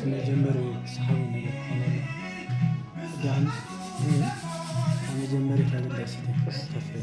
መጀመሪ ሰሓቢ ነገር ኾነ። ዳንስ መጀመሪ ኣገዳሲት እያ።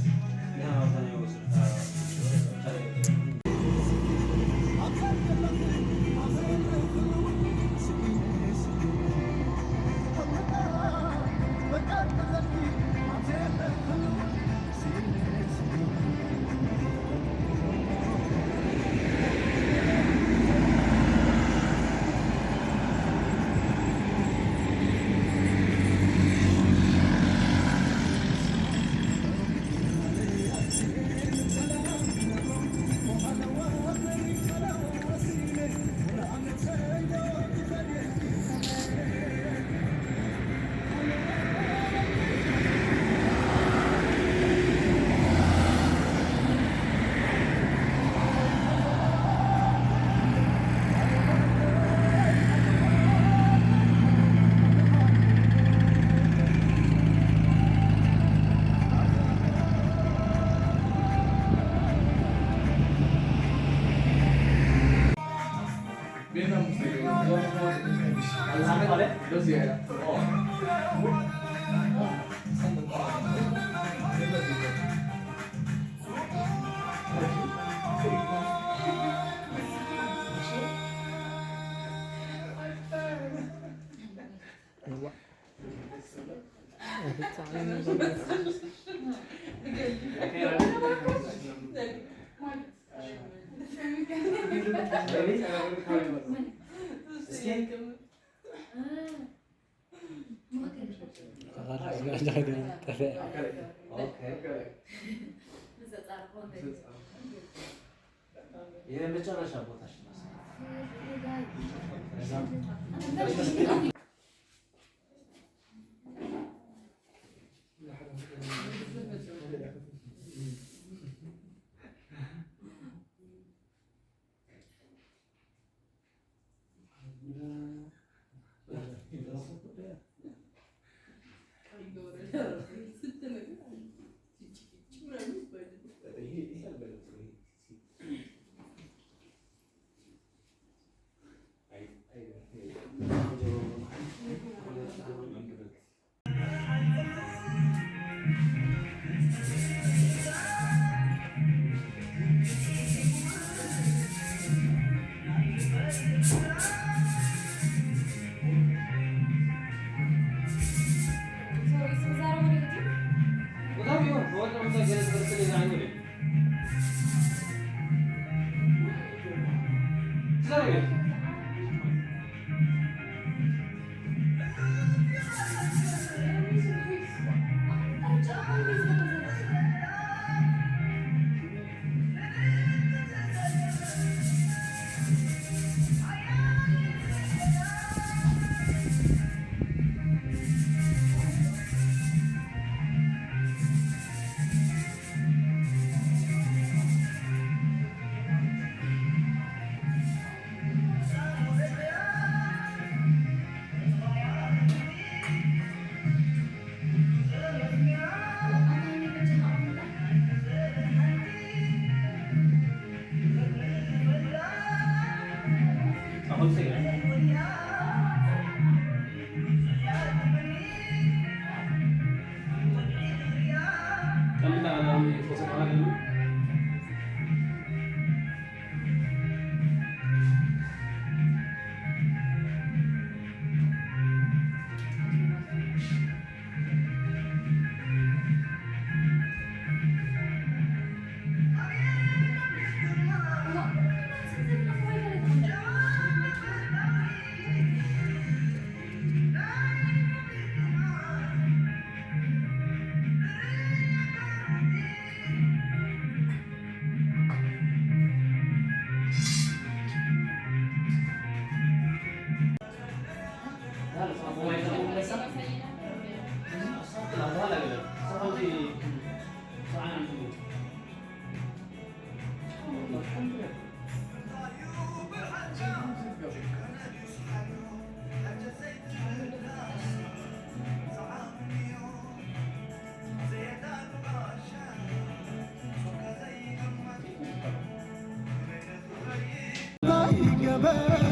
ከፍ የመጨረሻ ቦታሽ ነው። ይገበር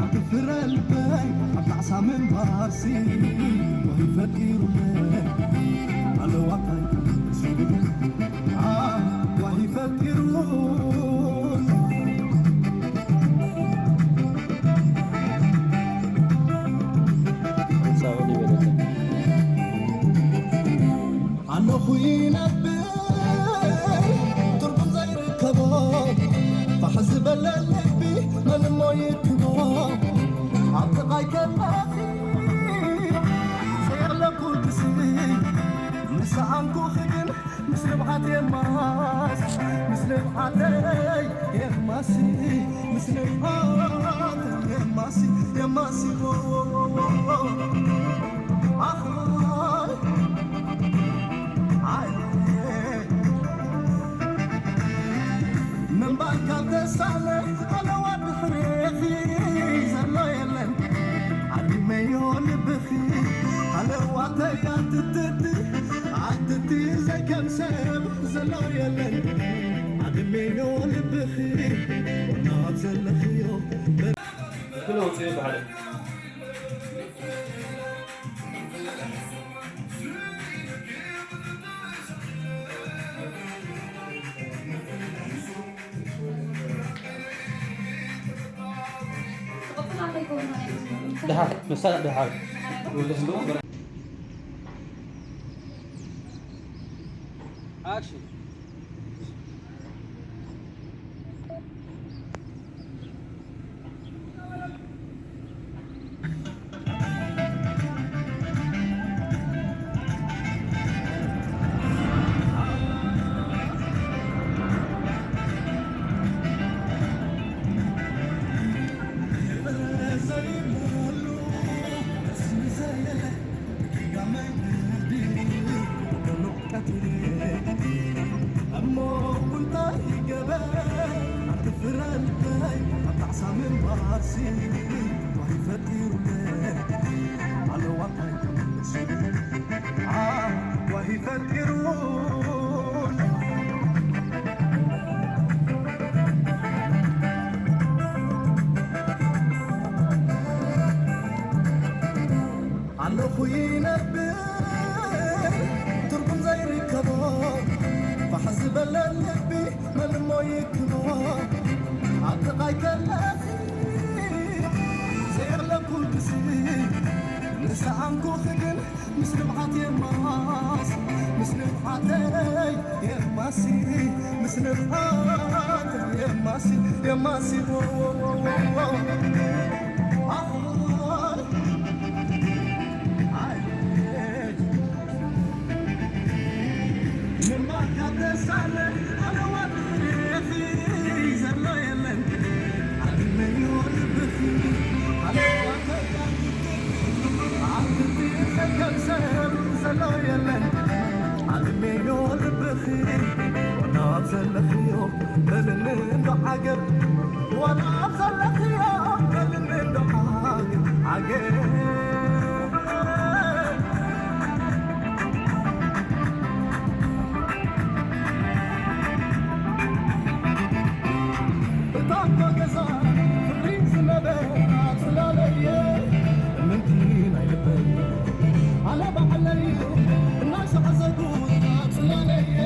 ኣትፍረልበይ ምንባርሲ ወይ ፈጢሩለ ኣለዋታይ ስብሉ ዋሂ ፈጢሩ ኣለኹ ይነብር ትርጉም ዘይርከቦ ፋሕ ዝበለ ልቢ መን እሞ ይክቦ ኣብ ጥቓይ ከለኺ ዘየለኩ ክስኒ ምስ ሰኣንኩኺ ግን ምስ ንብዓት የማስ ምስ ንብዓተይ የማሲ ምስ ንብዓተይ የማሲ የማሲ ኣኽራይ ምንባር ካብ ተሳነ ኣለዋ ድሕሬኺ ዘሎ የለን ዓዲመዮ ልብኺ ኣለዋ ተያትትቲ ኣትቲ ዘይከም ሰብ ዘሎ የለን ዓዲመዮ ልብኺ ወናብ ዘለኽዮ ክለውፅ ይበሃል። ድሓር መሳርዕ ድሓር ኣክሽን። እሞ እንታይ ይገበር ኣቲ ፍረ ልበይ ኣብ ጣዕሳ ምንባርሲ ዋሂ ፈጢሩለ ኣለዋ እንታይ ከምስሉ ዋሂ ፈጢሩ ኣለኹ ይነብር ትርጉም ዘይርከቦ ፋሕ ዝበለ ልቢ መን እሞ ይክቦ ኣብ ጥቓይ ከለኺ ዘየለኩልክሲ ንሰኣንኩኺ ግን ምስ ንብዓት የማስ ምስ ንብዓተይ የማሲ ምስ ንብዓተይ የማሲ የማሲ ዓገብ ዋላ ኣብ ዘለኽዮ በልኒ እንዶ ዓገብ ዓገብ ዓገብ እታ እኮ ገዛ ፍቕሪ ዝነበራ ጽላለየ ምንቲ ናይ ልበይ ኣነ ባዕለይ እናሰዓሰጉ ጽላለየ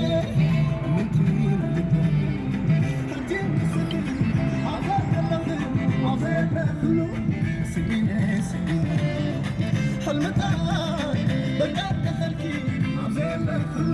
ምንቲ ናይ ልበይ ሕጂ ንስኺ ኣብ ዘለኽሉ ስኢነ ስኢነ ሕልምታ በቃ ከኸልኪ ኣብ ዘለኽሉ